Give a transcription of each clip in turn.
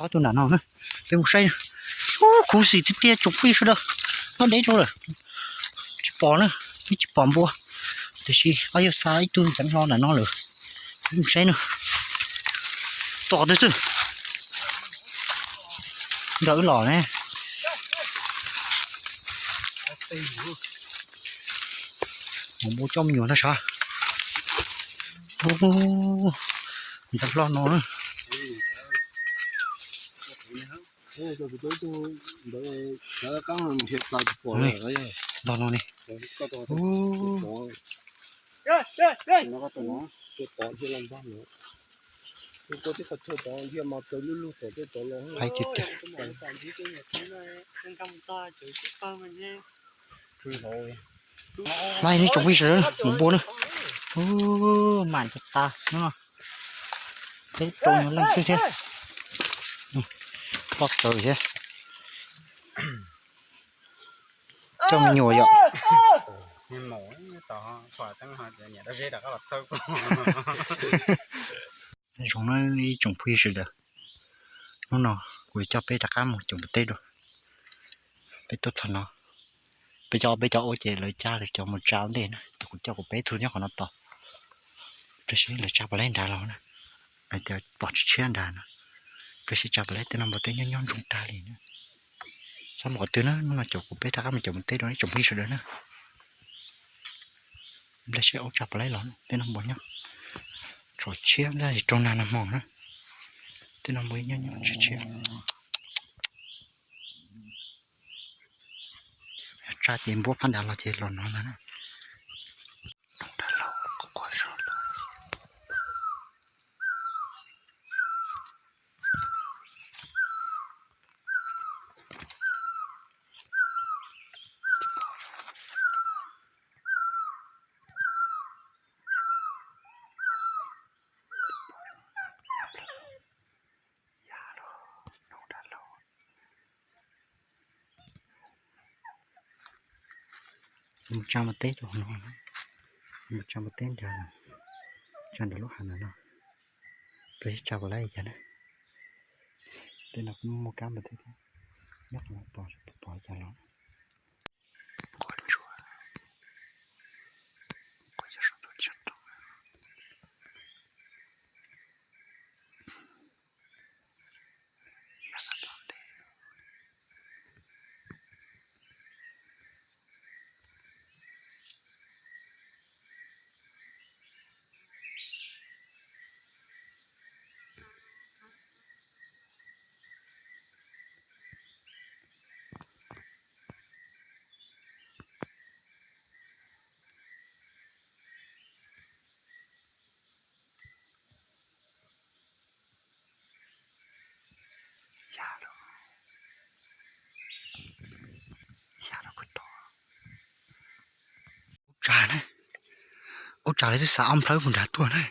Ob tug nram no na, peb mus saib. Ub, khuv xim tiag tiag tsoom phooj ywg sawv daws, nyob deb rau lawm, tsis pom na, peb tsis pom npua, tiam sis ob yawg xa ib tug ntxeev hlo nram no lawm, peb mus saib na. Tom twg xwb, nrog wb los ne. Mus npua coj me nyuam ntag sav. Ntxeev hlo no. Ntog no ne. Hais tiag tiag. Laij nej tsoom phooj ywg sawv daws, mus npua na. Ub, mam tas tas no. Peb rau nyuag leej xwb thiab. Poj kawg thiab. Coj me nyuam yom. Zoo na ib tsoom phooj ywg sawv daws, hnub no kuv yuav coj peb rov qab mus caum npua teb dua. Peb tuaj txog no, peb cov, peb cov ua ces lawv cab lawv cov mus tsa ua ntej na, ces kuv coj kuv peb tug nyob qhov no tos. Peb seb lawv tsa puas laib nrad los na, hais tias pom tshiab tshiab nrad no, peb seb tsa puas laib. Tej no npua teb nyob nyob ntsoog tag li na. Txhob mus qhov twg na, hnub no caum kuv peb rov qab mus caum npua teb dua ib tsoom phooj ywg sawv daws na. Nplej seb ua tsa puas laib los, tej no npua nyob tso tshiab ntag, raug nag nag hmo na. Tej no npua nyob nyob tshiab tshiab. Tsa ces npuab phab nrad los ces los no ntag na. Mus tsa npua teb rau hauv no, mus tsa npua teb nrad, tsa nram lub hav ntawd no, peb seb tsa puas laib cas na. Tej no kuj muaj kab npua teb thiab, nyob qhov no pom pom cas los. Ub tsam na, ub tsam lawv twb xa ob nplhawb mus nrad tuaj na.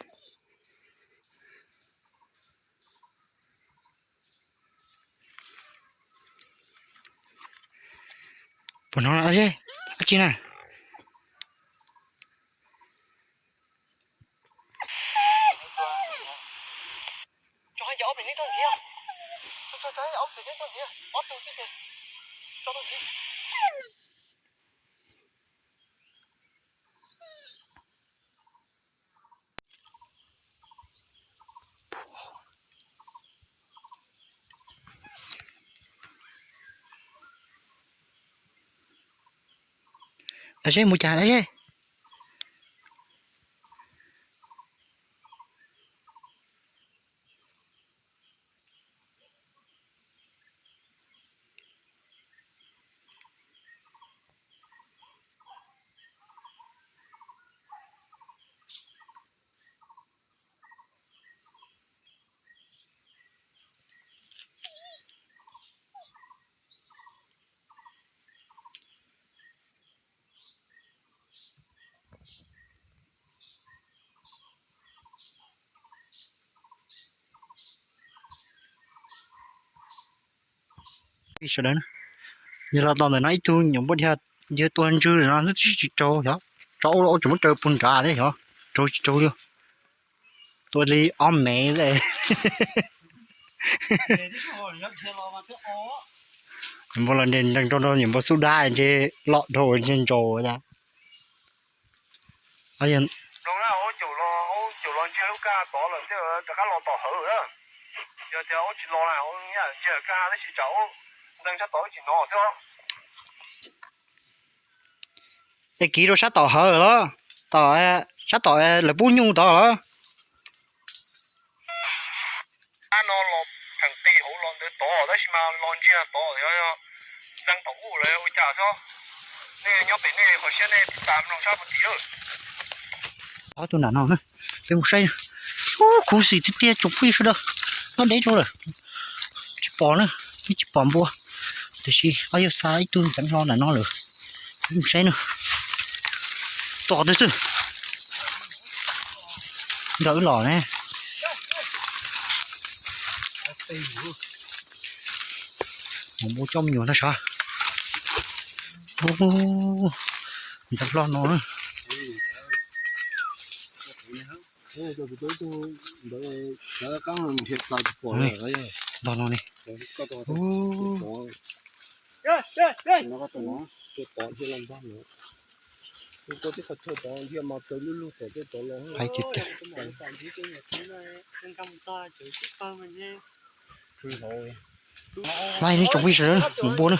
Puas hnov dab tsi na? Dab tsi mus cas dab tsi? Sawv daws, yog los tau ntawm no ib tug nyuam npua dhia, yog tua ntsws no twb tsis raug xyov, rau ua tseem muab raws puag nrad thiab xyov, raug tsis raug li. Tua li ob mev. Npua los nres nrees rau rau niam npua xub dab ntshe lom dhau ntshe ntsaus tas. Caum los ntsia lub kab tod lawm thiab rov qab los tom hawv. Yog tias ub tsis los na, ntsia kab tab sis tsam ub ntxeev sab tom ub tsis hnov thiab. Es kiv rau sab tom hawv los, tom sab tom lawv pub nyuj tod los. Ab no los pheem qis hauv los ntawd tod tab sis mas los ntsia tod ntxeev tom ub lawm ua cas xwb. Nej nyob pem nej qhov siab nej tsis tas mloog sab puag tim lawm. Ob tug nram no na, peb mus saib. Ub, khuv xim tiag tiag tsoom phooj ywg sawv daws, nyob deb rau lawm. Tsis pom na, peb tsis pom npua, tiam sis ob yawg xa ib tug ntxeev hlo nram no lawm. Peb mus saib na. Tom twg xwb. Nrog wb los ne. Mus npua coj me nyuam ntag sav. Ntxeev hlo no. Ntog no ne. Pais tiag tiag. Laij ne tsoom phooj ywg sawv daws, mus npua na.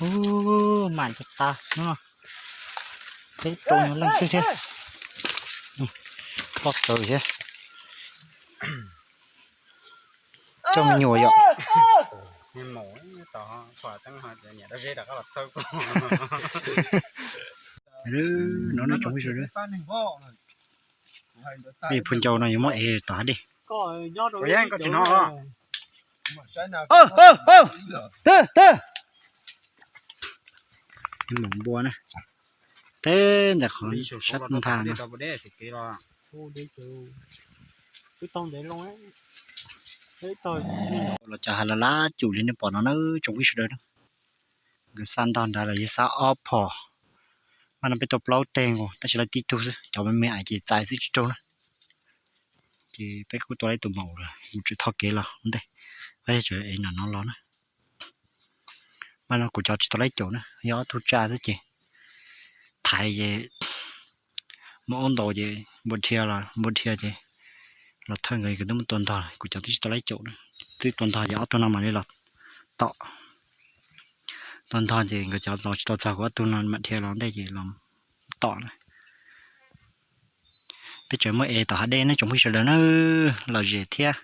Ub, mam cov tas no. Peb rau leej xwb thiab. Pob kawg thiab. Coj me nyuam yom. No nej tsoom phooj ywg sawv daws, peb phu ncau no yuav muab ev tom hav dej. Mus npua na, teb ntawm qhov sab ntha no. Los cov hav laj laj cum li nej pom no na tsoom phooj ywg sawv daws na. Nkawd xa ntog nrad lawm yog xa ob phom. Mas no peb tua plaub teg nkaus tab sis lawv tib tug xwb, cov me me ais ces txais xwb tsis raug na. Ces peb kuj tua laib tus maum lawm, mus tsis tho kev los ua ntej, peb tseem ev nram no los na. Mas no kuv cov tsis tau laib caum na, yog ob tug tsa xwb ces thaiv ces muab aub ntaus ces npua dhia los npua dhia ces los thawj nkawd, nkawd twb muab tua ntog, kuv cov twb tsis tau laib caum na. Twb tua ntog ces ob tug no mam li los tom. Tua ntog ces nkawd cov los tsis tau txog, kuv ob tug no mam dhia los ntej ces los tom na. Peb tseem muaj ev tom hav dej ne tsoom phooj ywg sawv daws na, lom zem thiab,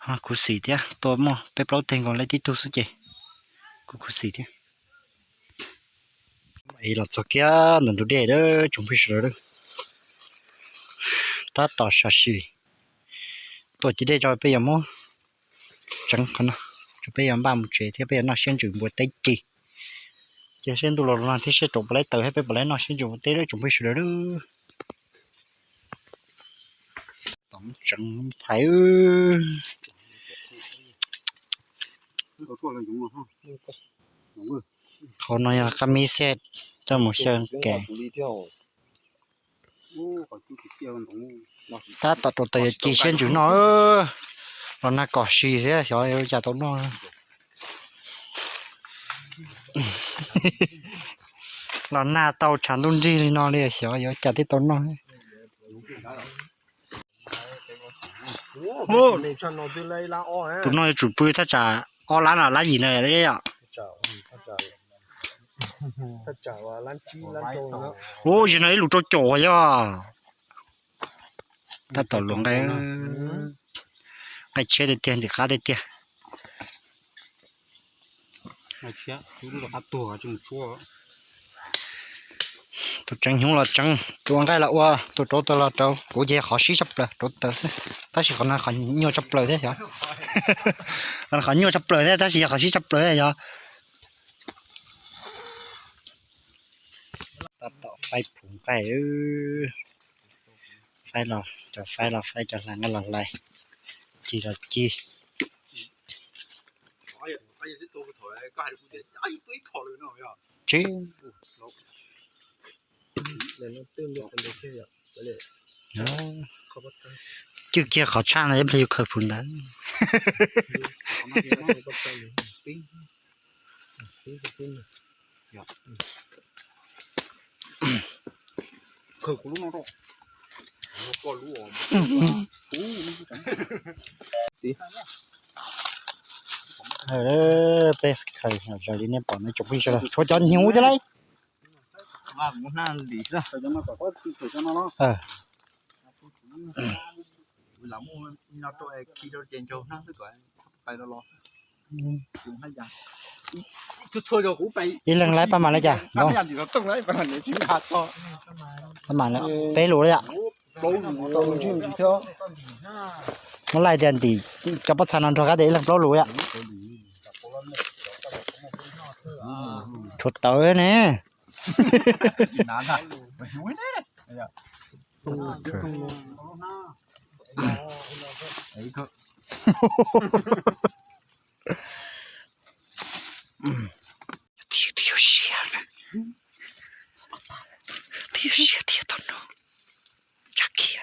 ho khuv xim thiab, tua muaj peb plaub teg nkaus laib tib tug xwb ces kuj khuv xim thiab. Ev los txog kiag ntawm ntug dej lawm tsoom phooj ywg sawv daws. Tab tom sam sim tuaj ci dej tso peb yuav muab tseev qhov no, peb yuav npaj mus tsev thiab peb yuav noj siab ntsws npua teb ci. Ces seb ntuj los no thiab seb rau puas laib taws thiab peb puas laib noj siab ntsws npua teb lawm tsoom phooj ywg sawv daws. Tom tseev fais. Qhov no yog qab mib xej, coj mus xyaw kev. Tab tom rau taws yuav ci siab ntsws noj. Los nag kom si thiab xyov yuav cas tau noj. Los nag tau tshav ntuj nrig li no li xyov yuav cas thiaj tau noj. Tus no yuav tsum pw thaj tsam ob lab no lab yim na yom. Ub, yog no ib lus rau caum yog. Tab tom luas nqaij, nqaij tshiab tiag tiag, ntim qab tiag tiag. Tus tseev hnyuv los tseev, tus ua nqaij los ua, tus rauv taws los rauv, kuv ces qhov sib tshaj plaws rauv taws xwb, tab sis qhov no qhov nyuaj tshaj plaws thiab xyov. Qhov nyuaj tshaj plaws thiab tab sis yog qhov sib tshaj plaws thiab yog. Tab tom faib phuv nqaij, faib los cov faib los faib, cov hlais nqaij los hlais, ci los ci. Tsis Twb kiag qhov tshaj no ib pliag yus khaws puv ntawd. Peb khaws zoo li nej pom no tsoom phooj ywg sawv daws, tshuav cov hnyuv thiab lauj. Ib leeg laib pab mam li cas? Pab mam, peb lus li yom. Muab laij tias ntim cov pob txha no nrog kab tias ib leeg plaub lus yom. Tshuav tawv ne. Twb yuav siav, twb yuav siav thiab tau no. Tshaj khiv.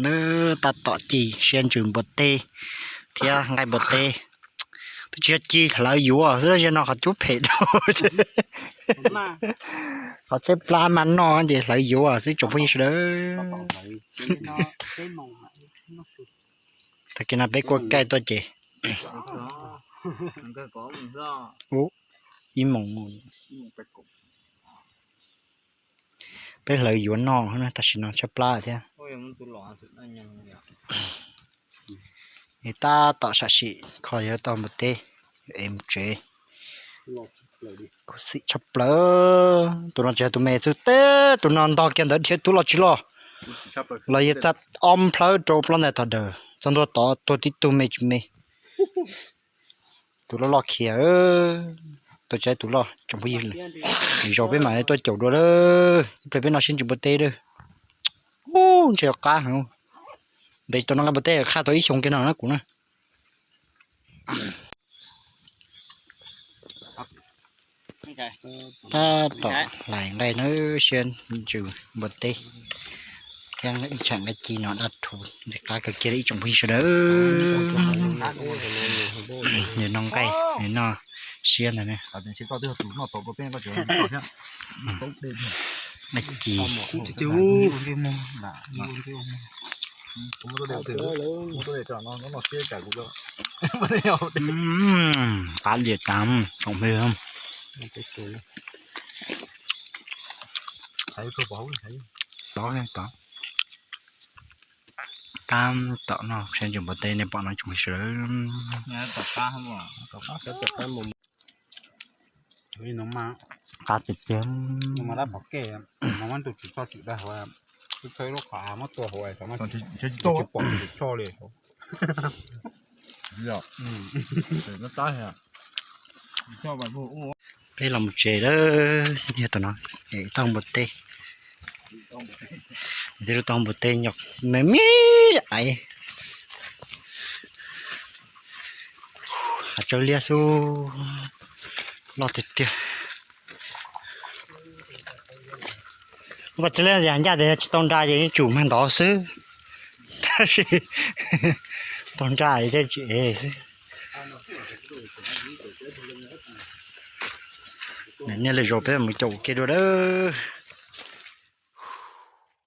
Nws tab tom ci siab ntsws npua teb thiab nqaij npua teb. Twb tsis yog ci, hlawv yuav xwb, zaum no qhov cub phem dhau. Qhov tshaib plab mas no ces hlawv yuav xwb tsoom phooj ywg sawv daws. Tag kis no peb kuaj kaij tuaj ces ib moos. Peb hlawv yuav noj tam sim no tshaib plab thiab. Es tab tom sam sim kho yuav tau npua teb es mus tsev. Khuv xim tshaj plaws. Tus no tsis yog tus me xwb, teb tus no ntog kiag ntawd dhia tub los tsis los. Los yog txog ob nplhawb rau plab ntawd tog daws, txog ntua tod tuag tib tug me tsis me. Tus loj loj khiav, tus tsaib tus loj tsoom phooj ywg. Zaum peb mam li tuaj caum dua lawm, ib pliag peb noj siab ntsws npua teb lawm. Ub, ntshe yuav qab heev. Ntev tus no nqaij npua teb qhaj tau ib xyoo kiag no na kuv na. Tab tom hlais nqaij na, siab ntsws npua teb thiab ib tsam nqaij ci no dab rhuv ntxim qab kawg kiag li ib tsoom phooj ywg sawv daws. Nws noj nqaij, nws noj siab ntag ne. Nqaij ci. Qab liam tas tsoom phooj ywg. Tab tom noj siab ntsws npua teb nej pom no tsoom phooj ywg sawv daws. Qab tiag tiag. Peb los mus tsev lawm, thiaj tau no, es tau npua teb. Thiaj tau npua teb nyob me me aiv. Hav tsawb liab xwb, loj tiag tiag. Ua tsis liab, ncaj tias tsis tau nra ces yeej tsum mag ntov xwb, tab sis tau nra thiaj tsis ev xwb. Niaj lwm zaus peb mus caum ua ke dua lawm.